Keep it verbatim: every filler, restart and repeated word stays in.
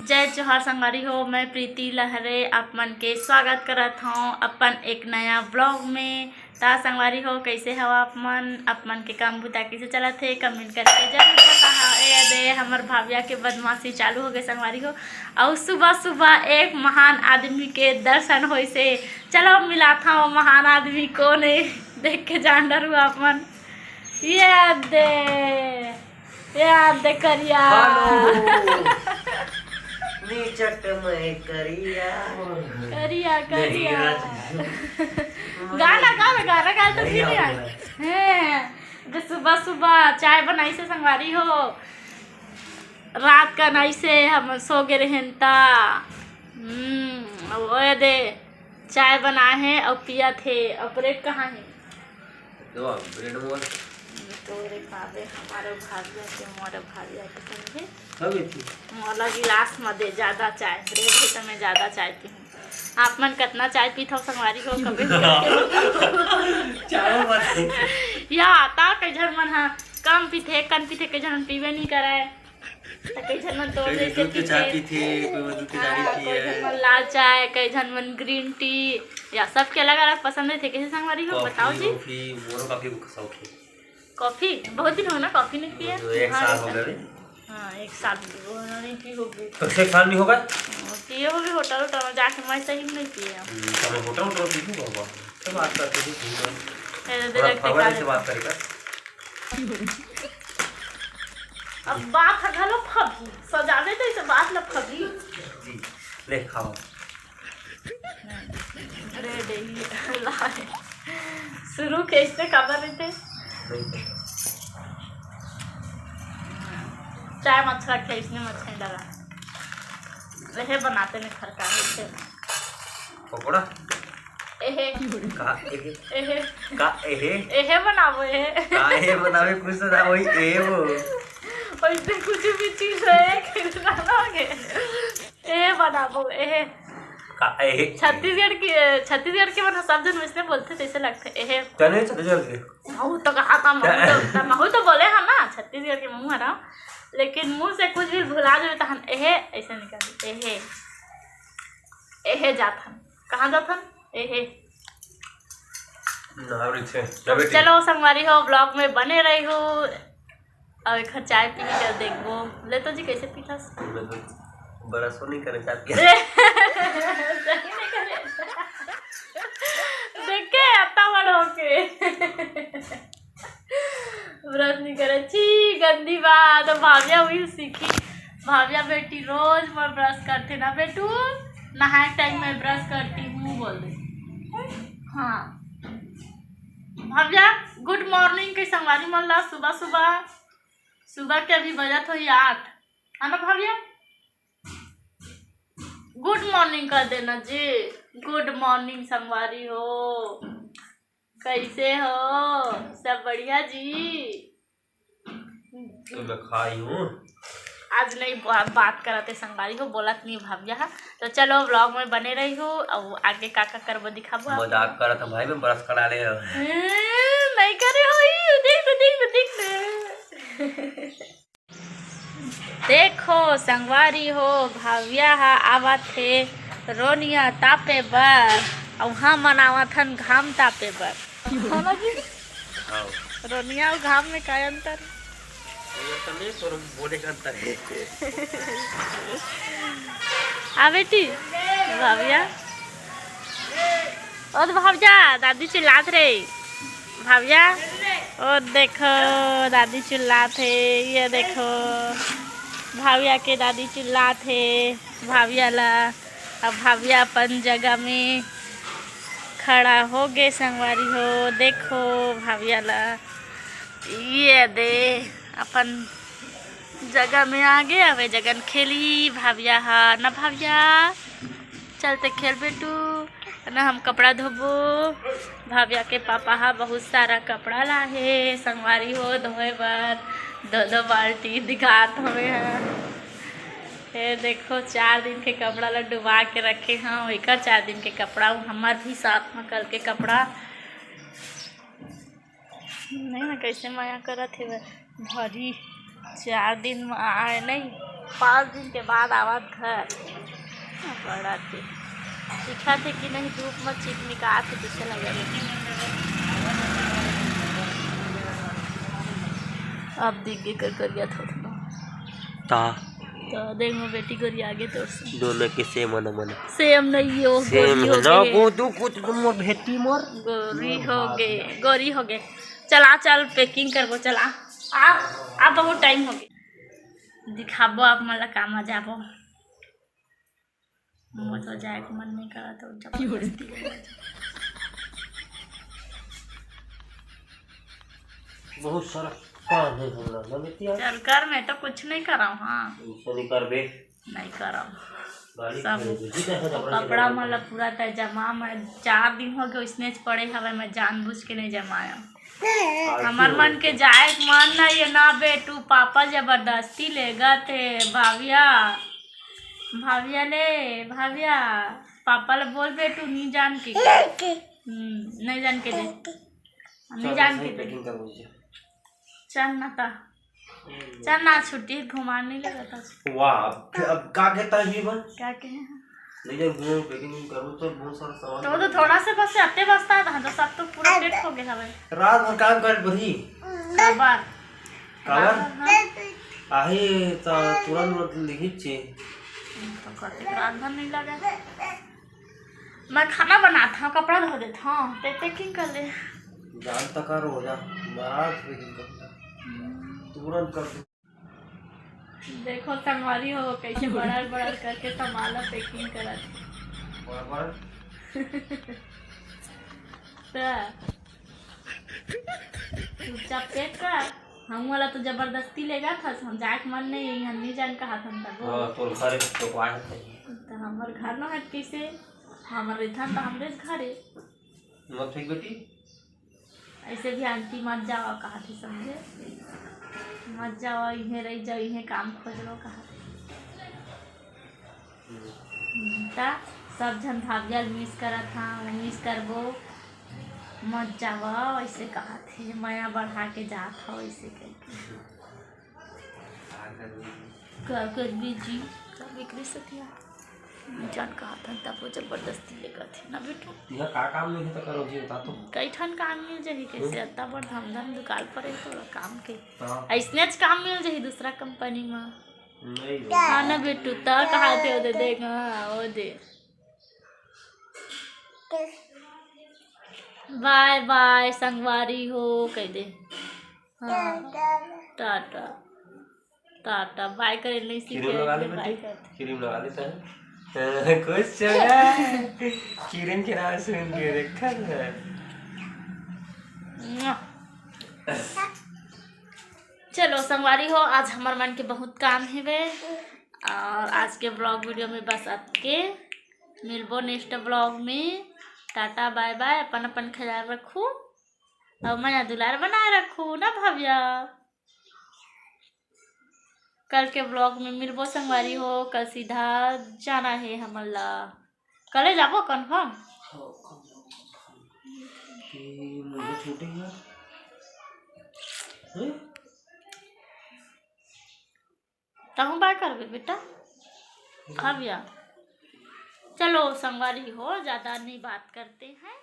जय जोहार संगवारी हो, मैं प्रीति लहरे आप मन के स्वागत करत हौं अपन एक नया vlog में। ता संगवारी हो, कैसे हव आप मन? आप मन के काम बुता कैसे चलत हे, comment करके जरूर बताहा। ए दे, हमर भाविया के बदमाशी चालू हो गए संगवारी हो। अउ सुबह सुबह एक महान आदमी के दर्शन होइसे। चलो मिलात हौं, महान आदमी कोन हे, देख के जान डरू आप मन। ये दे, ये दे करिया। Hello। नीचट में करिया। करिया, करिया। गाना, गाना, गाना, गाना तो नहीं फिर यार। हैं, जो सुबह सुबह चाय बनाइसे संगवारी हो, रात कन अइसे हम सो गे रहेन ता। हम्म, अब ओए दे, चाय बनाए हे अउ पियत हे। अउ bread कहाँ हे? दो bread मोर। तोरे खाबे, हमारे भाविया के, मोरे भाविया के संगे। मोला गिलास म दे ज्यादा चाय, bread हे त मैं ज्यादा चाय पीहूँ। आप मन कतना चाय पीथव संगवारी हो, comment करके। चाय मत। या ता कई झन मन ह कम पीथे, कन पीथे, कई झन मन पीबे नहीं करय। त कई झन मन तोर कोई जैसे दूध के चाय पीथे। पीथे, कोई दूध के चाय हाँ, नहीं कोई पिए। झन मन लाल चाय, कई झन मन green tea, या सबके अलग-अलग पसंद रहिथे। कैसे संगवारी हो, coffee, बताओ जी। Coffee, मोरो coffee के शौक हे। Coffee? बहुत दिन हो ना coffee नहीं पिए। एक हाँ, साल हो गए। हाँ, एक साल हो गए, वो नहीं पी होगे। तो एक साल नहीं होगा? हाँ, पिए होगे होटल, होटल में जाके, मैं सही में नहीं पिए हम। हम्म, तो मैं होटल, होटल में पी लूँगा। सब बात करते थे, ठीक है। ए, दे थोड़ा लगते खबर का से बात करेगा। अब बात ह घलो फबही, सजावे तो इसे बात ल फबही। जी, ले खाओ। Bread ही लाए। शुरू के इसने काबर रहिथे? चाय मच्छरा के इसने मच्छर डरा। रहे बनाते ने घर का होथे। पकोड़ा? एहे। का एहे? एहे। का एहे? एहे बनाबो, एहे। का एहे बनाबे, कुछ तो ना वही एहे वो। वैसे कुछ भी चीज है, कि बनाओगे? एहे बनाबो, एहे। का एहे? छत्तीसगढ़ के, छत्तीसगढ़ के मन सब झन वैसने बोलथे, तैसे लगथे, एहे। तने छत्तीसगढ़ के? महू तो कहा था, महू तो, महू तो बोले हम ना, छत्तीसगढ़ के महू हरा। लेकिन मुंह से कुछ भी भुला जावे, तहन एहे, ऐसे निकल, एहे। एहे जाथन। कहाँ जाथन? एहे। ना, अभी छे। तो अभी ठीक। चलो संगवारी हो, vlog में बने रही हो। अब एक चाय पी के देखबो। ले तो जी, कैसे पीथस? मैं तो brush नहीं करे चाहती। देख के आता बड़ होके। Brush नहीं करे, छी, गंदी बात। भाविया वही सीखी। भाविया बेटी रोज मोर brush करथे ना बेटू, नहाए time में brush करती हूँ बोल दे। हाँ भाविया, good morning के संगवारी मन ला। सुबह सुबह, सुबह के अभी बजत होही आठ, है ना भाविया? Good morning कर देना जी। Good morning संगवारी हो, कैसे हो? सब बढ़िया जी? तो मैं खाई हूँ। आज नहीं बा-, बात करत हे संगवारी हो, बोलत नहीं भाविया हा। तो चलो vlog में बने रही हो, अउ आगे का का करबो दिखाबो आप। मजाक करत हे भाई, मैं brush करा ले हूँ। हम्म, नहीं करे हो, ई देख ले, देख ले, देख ले। देखो संगवारी हो, भाविया हा आवत हे रोनिया तापे बर, अउ हमन आवत हन घाम तापे बर। है ना जी? हाँ। रोनिया अउ घाम में का अंतर? ये तो नहीं, पर बोले का अंतर है। आ बेटी, भाविया। ओ तो भाविया, दादी चिल्लात रे। भाविया, ओ देखो, दादी चिल्लात हे। ये देखो, भाविया के दादी चिल्लात हे। भाविया ला, अब भाविया अपन जगह में खड़ा हो गे संगवारी हो। देखो भाविया ला, ये दे अपन जगह में आ गे। अब ए जगह खेली भाविया हा ना भाविया। चल ते खेल बेटू, ना हम कपड़ा धोबो। भाविया के पापा हा बहुत सारा कपड़ा लाहे संगवारी हो धोए बर, दो दो बाल्टी दिखात हवे हा। ये देखो, चार दिन के कपड़ा ला डुबा के रखे हव, एकर चार दिन के कपड़ा, अउ हमर भी साथ में कल के कपड़ा। नहीं ना, कैसे मया करत हे भारी। चार दिन म आए नहीं, पाँच दिन के बाद आवत घर। बड़ा के दिखत हे कि नहीं, धूप म चिकमिकात हे, जैसे लग रही। अब दिख गे कर करिया थोड़ा। ता। तो देख, मैं बेटी गोरी आगे तोर से। दोनों के सेम मन मन। सेम नहीं हो, सेम गोरी हो हो। गए। को तू कुछ तुम मोर भेटी मोर। गोरी हो गए, गोरी हो गए। चला, चल, packing करबो, चला। आ, आ, बहुत time हो गए। दिखाबो आप मन ला का मजा आबो। मोर तो जाए के मन नहीं करत हो, जबरदस्ती। बहुत सारा काम है हमरा, ना बेटिया? चल कर, मैं तो कुछ नहीं कराऊँ, हाँ। ऐसा नहीं करबे। नहीं करब। गाड़ी सब खरीदे, जी, कहाँ जा रहा है? कपड़ा मन ला पूरा तय जमा, मैं चार दिन हो गए, उसने पड़े हवे, मैं जानबूझ के नहीं जमाया। आज हमर क्यों? मन के जाए के मन नहीं है ना बेटू, पापा जबरदस्ती लेगत हे। भाविया, भाविया ले, भाविया, पापा ला बोल बेटू, नहीं जान के। हम्म, नहीं जान के दे। नहीं चल, जान सही के दे। Packing कर मुझे। चल ना ता। चल ना, छुट्टी घुमा नहीं लगा था। वाह, अब, अब का कहता है ये बात? क्या कहे हैं? नहीं, जब घूमो, packing करो तो बहुत सारा सामान तो, तो थोड़ा से बस अत्ते बस्ता है, तो सब तो पूरा pack हो गया हवे। रात भर काम करे पड़ी। काबर? काबर? हाँ। आहे तो तुरंत, तुरंत लिखित छे। तो करते रात भर नहीं लगा। मैं खाना बनात हूँ, कपड़ा धो देत हूँ, ते packing कर ले। जान तक कर हो जा, मैं आज packing कर दे। तुरंत कर दे। देखो संगवारी हो, कैसे बड़ा बड़ा करके सामान ला packing करत हे। बड़ा बड़ा? त चुपचाप pack कर। हम वाला तो जबरदस्ती लेगत हस, हम जाए के मन नहीं है, हम नहीं जान कहा था तब। हाँ, तोर घरे तो को आए थे। तो हमर घर न हट कैसे, हमर रिथन तो हमरे घरे। मत फेंक बेटी। ऐसे भी आंटी मत जावा कहा थे, समझे? मत जावा, इहे रह जाओ, इहे काम खोज लो कहा थे। हम्म, ता सब झन भाविया ल miss करत हा, miss करबो, मत जावा, ऐसे कहा थे, मया बढ़ा के जात हव, ऐसे करके। का करबी जी, का बिक्री सतिया? जान कहा था, तब वो जबरदस्ती लेगत हे ना बेटू। तिहा का काम नहीं है तो करो जी, बता तो। कई ठन काम मिल जाही, कैसे हम्म। अत्ता बड़ धमधम दुकाल पर है तो काम के। हाँ। ऐसने च काम मिल जाही दूसरा company में। नहीं हो। हाँ ना बेटू, त कहा थे, ओ दे, देख, हाँ, ओ दे। Bye bye संगवारी हो, कह दे। हाँ, टाटा। टाटा, bye करे नहीं सीखे, क्रीम लगा ले bye बेटी, कर। क्रीम लगा लेता है। हाँ, खुश हो गया। क्रीम के नाम सुन के देखा था। चलो संगवारी हो, आज हमर मन के बहुत काम हेवे और आज के vlog video में बस अतके। मिलबो next vlog में। टाटा bye bye, अपन अपन ख्याल रखू और मया दुलार बनाए रखू ना भव्या। कल के vlog में मिलबो संगवारी हो, कल सीधा जाना है हमन ला। कल जाबो confirm? हाँ, कल जाबो confirm। कि मुझे छूटेगा। हैं? तहूँ bye करबे बेटा? भव्या। चलो संगवारी हो, ज़्यादा नहीं बात करते हैं।